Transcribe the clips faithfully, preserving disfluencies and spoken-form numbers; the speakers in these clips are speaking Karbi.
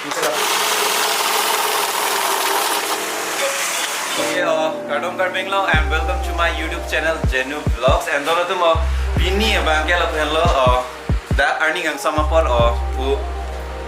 Yo, kardom Karbi Anglong and welcome to my YouTube channel Jenu Vlogs. And don atum, oh, pini abang ke lapen lo, oh, dak arni kangsam apor, oh, pu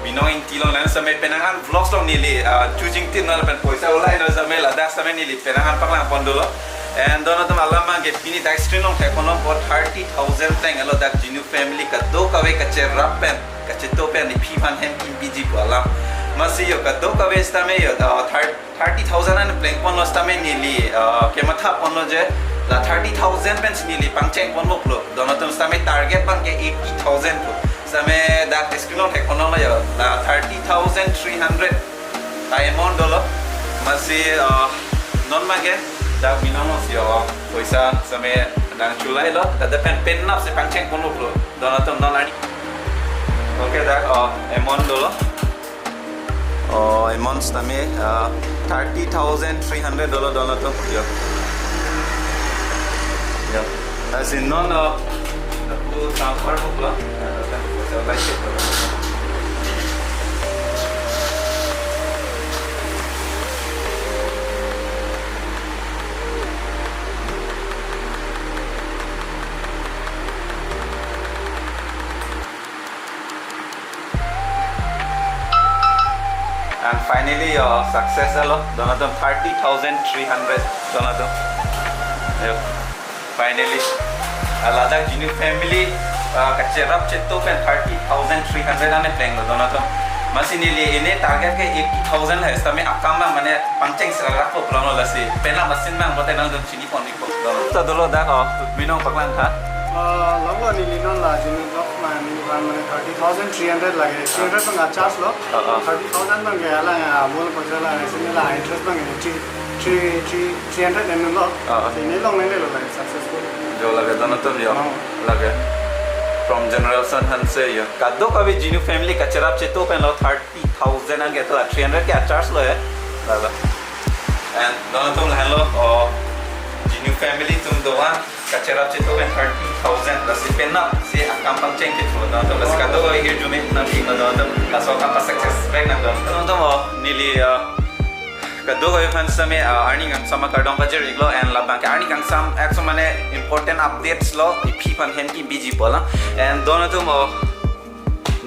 Binong Ingti along lang same penang an vlogs along neli, ah, chujing tin na lapen poisa ulai na same ladak same neli penang an paklang pon dolo. And don atum alam abang ke pini dak screen along theklong apor thirty thousand teng alo dak Jinu family kadokave kacherap pen kacheto pen iphi aphan hem kimpiji pu alam. Amatsi yo kadokave sitame yo, ah, thir-, thirty thousand an pleng ponlo sitame neli, ah, kematha ponlo je la thirty thousand pen si neli pangcheng ponbomlo. Don atum sitame target abang ke eighty thousand pu. Sitame dak screen along theklong lo yo la thirty thousand three hundred ta amount dolo. Amatsi, ah, non abang ke dak Binong along si yo poisa sitame nangchulai lo. Dak pen penap si pangcheng ponbomlo. Don atum non arni. Okay, dak, oh, amount dolo. Oh, amount sitame, ah, thirty thousand three hundred dolo don atum. Yo. Yo. Amatsi non, oh, aku transfer bomlo. And finally, yo, success alo, don atum, thirty thousand three hundred, don atum. Yo, finally. Ah, ladak Jinu family, ah, kacherap cheto pen thirty thousand three hundred an plenglo, don atum. Amatsi neli pini target ke eighty thousand hai, sitame akam abang mane pangcheng sera rakpo pulo lasi. Penap asin abang bote nangdun chini pon. Ta dolo dak, oh, Binong paklang tha. Ah, longlo neli non la Jinu Vlog ma neli aphan mane thirty thousand three hundred lage. Three hundred abang charge lo. Ah, ah. Thirty thousand abang ke hala ya, amul paisa la, sini la interest abang ke three, three, three, three hundred en lo. Ah, ah. Sini long nene lo lage successful. Jo lage don atum jo. Oh. Lage. From generation hanse ya. Kadokave Jinu family kacherap cheto pen lo thirty thousand an ke to la three hundred ke charge lo ya. Lalo. And don atum lahenlo, oh, Jinu family atum doan kacherap cheto pen thirty thousand lasi penap si akam pangcheng kit lo don atum, lasi kadokave hirjume nangpi ma don atum, laso akam pa-success vek nang don atum. Don atum, oh, neli, ah, kadokave aphan sitame, ah, arni kangsam akardom pajir-iklo and labang ke arni kangsam action mane important updates lo, iphi aphan hem kimpiji pu alam. And don atum, oh,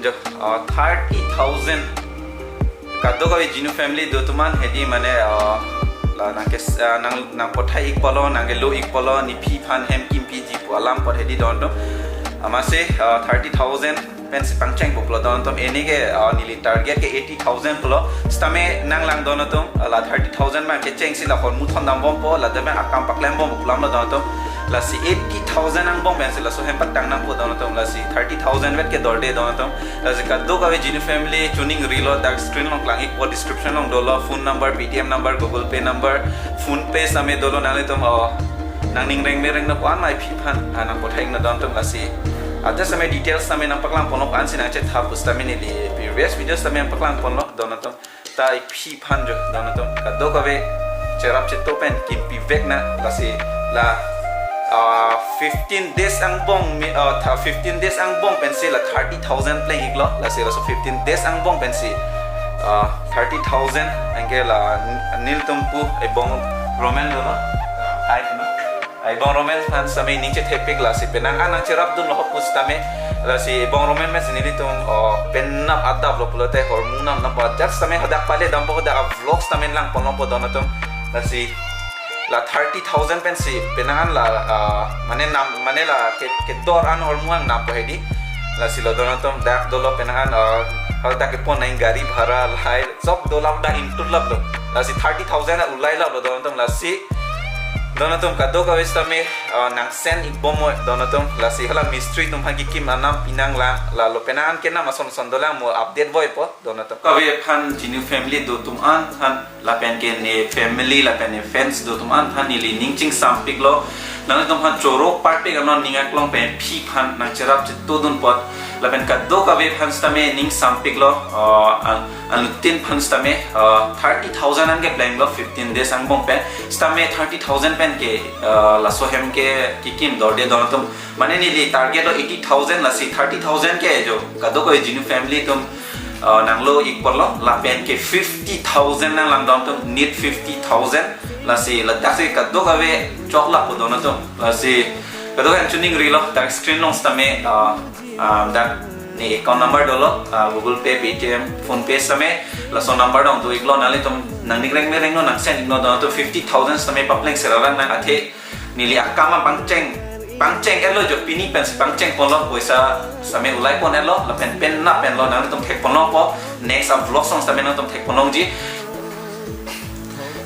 jo, ah, thirty thousand kadokave Jinu family do atum an hedi mane, ah, la nangke, ah, nang, nangpathai-ikpo lo, nangkelo-ikpo lo, nephi aphan hem kimpiji pu alam apot hedi don atum. Amatsi, ah, thirty thousand pen si pangcheng bomlo don atum, pini ke, ah, neli target ke eighty thousand pulo. Sitame nanglang don atum, ah, la thirty thousand abang kecheng si la hormu thondam bompo, ladak abang akam paklem bom pu alam lo don atum. Lasi eighty thousand angbong pen si laso hem patang nangpo don atum, lasi thirty thousand vet ke dorde don atum. Lasi kadokave Jinu family chuning rilo, dak screen along klang-ikpo, description along dolo, phone number, Paytm number, Google Pay number, PhonePe sitame dolo, nanglitum, oh, nangning reng mereng na ko-an ma iphi aphan, ah, nangpathai-ik na don atum lasi. Ada sitame details sitame nangpaklang ponlo ko-an si nangchetha pu sitame neli previous video sitame nangpaklang ponlo don atum. Ta iphi aphan jo don atum, kadokave cherap cheto pen kimpi vek na lasi la, ah, fifteen days angbong mi, ah, tha fifteen days angbong pen si la thirty thousand pleng-iklo, lasi laso fifteen days angbong pen si, ah, thirty thousand anke la n-, nelitum pu Ebong Roman lo no. Hai no. Ebong Roman aphan sitame ning chethepik lasi penang an nangcherap dunlo ho pu sitame, lasi Ebong Roman pen si nelitum, oh, penap adap lo pulote hormu nam nam ajat sitame hadak pale dampo, hadak a vlog sitame lang ponlongpo don atum. Lasi la thirty thousand pen si penang an la, ah, mane nam, mane la ke, kedor an hormu an nampo hedi. Lasi lo don atum, dak dolo penang an, ah, hadak kepon nang gari bhara lahai sok dolap dak intur lap lo. Lasi thirty thousand a ulai lap lo don atum, lasi don atum kadokave sitame, ah, nang send-ik bom mo don atum, lasi hala mistri atum aphan kikim anam pinang lang, lalo penang an kenam ason son dolang mo update voipo don atum. Kave aphan Jinu family do atum an aphan lapen ke ne family lapen ne fans do atum an aphan neli ning chingsampiklo. Nanglitum aphan choro parpik anon ning aklong pen iphi aphan nangcherap cheto dun apot. Lapen kadokave aphan sitame ningsampiklo, ah, an-, anuttin aphan sitame, ah, thirty thousand anke plenglo fifteen days angbong pen. Sitame thirty thousand pen ke, ah, laso hem ke kikim dorde don atum. Mane neli target lo eighty thousand, lasi thirty thousand ke jo kadokave Jinu family atum, uh, nanglo-ikpo lo, lapen ke fifty thousand nanglang don atum, need fifty thousand. Lasi ladak si kadokave choklappo don atum. Lasi kadokave choningri lo, dak screen along sitame, uh, um, dak ne account number dolo, uh, Google Pay, Paytm, PhonePe sitame, laso number along do-iklo, nanglitum nangning rengme rengno, nang send iknon don atum. Fifty thousand sitame papleng sirarang nang, athe neli akam pangcheng, pangcheng-etlo jo, pini pensi pangcheng ponlo, poisa sitame ulai pon-etlo, lapen penap penlo, nanglitum thek ponlongpo, next a-vlog along sitame nangtum thek ponlongji.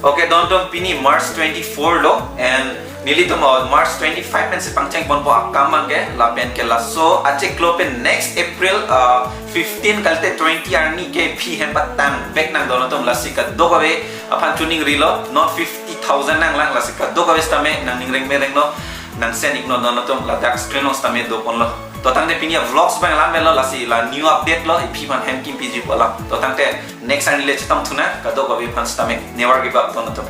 Okay, don atum, pini March twenty-four lo, and nelitum, uh, March twenty-five pensi pangcheng ponpo akam abang ke, lapen ke laso achiklo pen next April, uh, fifteen kalite twenty arni ke aphi hem patangvek nang don atum. Lasi kadokave aphan choningri lo, non fifty thousand nanglang, lasi kadokave sitame nangning rengme rengno, nang send iknon don atum, ladak screen along sitame do ponlo. To tangte pini a-vlogs abang la-an lo, lasi la new update lo, aphi aphan hem kimpiji pu alam. To tangte next arni le chetongthu nang, kadokave aphan sitame never give up don atum.